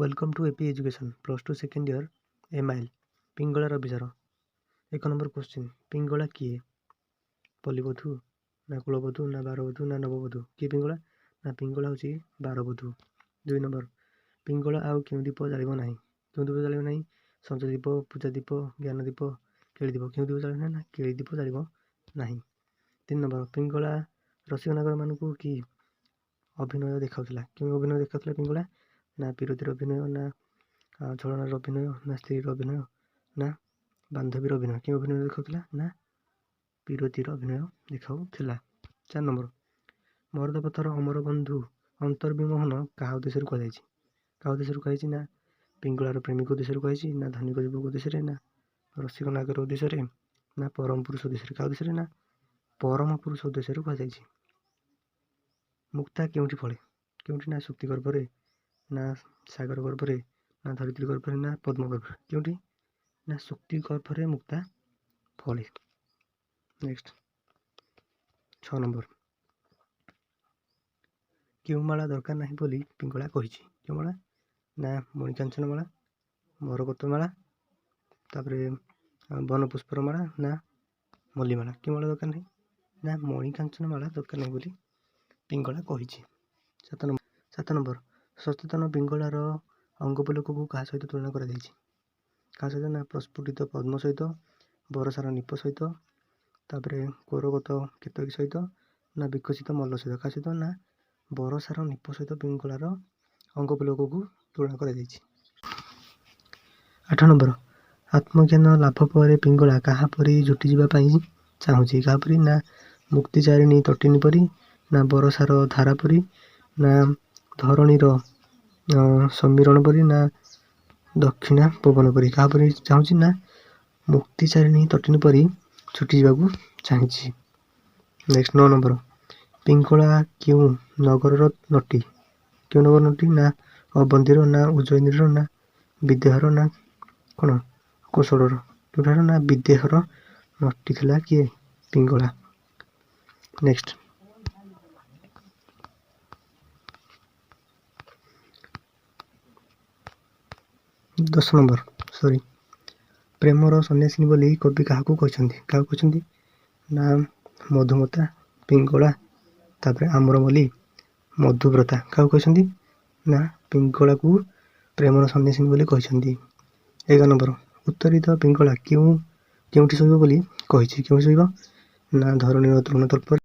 Welcome to AP Education plus two second year MIL। ପିଙ୍ଗଳାର Abhisar. 1 number question, Pingala କିଏ? ପଲ୍ଲୀବଧୂ ନା କୁଳବଧୂ ନା ବାରବଧୂ ନା ନବବଧୂ? କିଏ ପିଙ୍ଗଳା? ନା ପିଙ୍ଗଳା ହେଉଛି ବାରବଧୂ। 2 ନମ୍ବର, ପିଙ୍ଗଳା ଆଉ କେଉଁ ଦୀପ ଜାଳିବ ନାହିଁ? କେଉଁ ଦୀପ ଜାଳିବ ନାହିଁ? ସଞ୍ଜ ଦୀପ, ପୂଜା ଦୀପ, ଜ୍ଞାନ ଦୀପ, କେଳି ଦୀପ। କେଉଁ ଦୀପ ଜାଳିବ ନାହିଁ? ନା କେଳି ଦୀପ ଜାଳିବ ନାହିଁ। 3 ନମ୍ବର, ପିଙ୍ଗଳା ରସିକ ନାଗରମାନଙ୍କୁ କି ଅଭିନୟ ଦେଖାଉଥିଲା? କେଉଁ ଅଭିନୟ ଦେଖାଉଥିଲା ପିଙ୍ଗଳା? ନା ବିରୋଧୀର ଅଭିନୟ, ନା ଛଳନାର ଅଭିନୟ, ନା ସ୍ତ୍ରୀର ଅଭିନୟ, ନା ବାନ୍ଧବୀର ଅଭିନୟ? କେଉଁ ଅଭିନୟ ଦେଖାଉଥିଲା? ନା ବିରୋଧୀର ଅଭିନୟ ଦେଖାଉଥିଲା। 4 ନମ୍ବର, ମରଦପଥର ଅମର ବନ୍ଧୁ ଅନ୍ତର୍ବିମୋହନ କାହା ଉଦ୍ଦେଶ୍ୟରେ କୁହାଯାଇଛି? କାହା ଉଦ୍ଦେଶ୍ୟରେ କୁହାଯାଇଛି? ନା ପିଙ୍ଗଳାର ପ୍ରେମିକ ଉଦ୍ଦେଶ୍ୟରେ କୁହାଯାଇଛି, ନା ଧନିକ ଯୁବକ ଉଦ୍ଦେଶ୍ୟରେ, ନା ରସିକ ନାଗର ଉଦ୍ଦେଶ୍ୟରେ, ନା ପରମ ପୁରୁଷ ଉଦ୍ଦେଶ୍ୟରେ? କାହା ଉଦ୍ଦେଶ୍ୟରେ? ନା ପରମ ପୁରୁଷ ଉଦ୍ଦେଶ୍ୟରେ କୁହାଯାଇଛି। ମୁକ୍ତା କେଉଁଠି ଫଳେ? କେଉଁଠି? ନା ଶୁକ୍ତି ଗର୍ଭରେ, ନା ସାଗର ଗର୍ଭରେ, ନା ଧରିତ୍ରୀ ଗର୍ଭରେ, ନା ପଦ୍ମ ଗର୍ଭରେ? କେଉଁଠି? ନା ଶୁକ୍ତି ଗର୍ଭରେ ମୁକ୍ତା ଫଳେ। ନେକ୍ସଟ 6 ନମ୍ବର, କେଉଁ ମାଳା ଦରକାର ନାହିଁ ବୋଲି ପିଙ୍ଗଳା କହିଛି? କେଉଁ ମାଳା? ନା ମଣିକାଞ୍ଚନ ମାଳା, ମରକତ ମାଳା, ତାପରେ ବନପୁଷ୍ପର ମାଳା, ନା ମଲ୍ଲିମାଳା? କେଉଁ ମାଳା ଦରକାର ନାହିଁ? ନା ମଣିକାଞ୍ଚନ ମାଳା ଦରକାର ନାହିଁ ବୋଲି ପିଙ୍ଗଳା କହିଛି। 7 ନମ୍ବର, ସଚେତନ ପିଙ୍ଗଳାର ଅଙ୍ଗପୁଲକକୁ କାହା ସହିତ ତୁଳନା କରାଯାଇଛି? କାହା ସହିତ? ନା ପ୍ରସ୍ଫୁଟିତ ପଦ୍ମ ସହିତ, ବରଷାର ନୀପ ସହିତ, ତାପରେ କୋରଗତ କେତକୀ ସହିତ, ନା ବିକଶିତ ମଲ୍ଲ ସହିତ? କାହା ସହିତ? ନା ବରଷାର ନୀପ ସହିତ ପିଙ୍ଗଳାର ଅଙ୍ଗପୁଲକକୁ ତୁଳନା କରାଯାଇଛି। 8 ନମ୍ବର, ଆତ୍ମଜ୍ଞାନ ଲାଭ ପରେ ପିଙ୍ଗଳା କାହା ପରି ଝୁଟିଯିବା ପାଇଁ ଚାହୁଁଛି? କାହା ପରି? ନା ମୁକ୍ତିଚାରିଣୀ ତଟିନୀ ପରି, ନା ବରଷାର ଧାରା ପରି, ନା ଧରଣୀର ସମୀରଣ ପରି, ନା ଦକ୍ଷିଣା ପବନ ପରି? କାହା ପରି ଚାହୁଁଛି? ନା ମୁକ୍ତିଚାରିଣୀ ତଟିନୀ ପରି ଛୁଟିଯିବାକୁ ଚାହିଁଛି। ନେକ୍ସଟ 9 ନମ୍ବର, ପିଙ୍ଗଳା କେଉଁ ନଗରର ନଟୀ? କେଉଁ ନଗର ନଟୀ? ନା ଅବନ୍ତୀର, ନା ଉଜ୍ଜୟିନୀର, ନା ବିଦେହର, ନା କ'ଣ କୋଶଳର? କେଉଁଠାର? ନା ବିଦେହର ନଟୀ ଥିଲା କିଏ? ପିଙ୍ଗଳା। ନେକ୍ସଟ 10 ନମ୍ବର, ସରି, ପ୍ରେମର ସନ୍ନ୍ୟାସିନୀ ବୋଲି କବି କାହାକୁ କହିଛନ୍ତି? କାହାକୁ କହିଛନ୍ତି? ନା ମଧୁମତା, ପିଙ୍ଗଳା, ତାପରେ ଆମ୍ରମଲ୍ଲୀ, ମଧୁବ୍ରତା। କାହାକୁ କହିଛନ୍ତି? ନା ପିଙ୍ଗଳାକୁ ପ୍ରେମର ସନ୍ନ୍ୟାସିନୀ ବୋଲି କହିଛନ୍ତି। 11 ନମ୍ବର, ଉତ୍ତରିତ ପିଙ୍ଗଳା କେଉଁଠି ଶୋଇବ ବୋଲି କହିଛି? କେଉଁଠି ଶୋଇବ? ନା ଧରଣୀର ତୃଣତଳ୍ପରେ।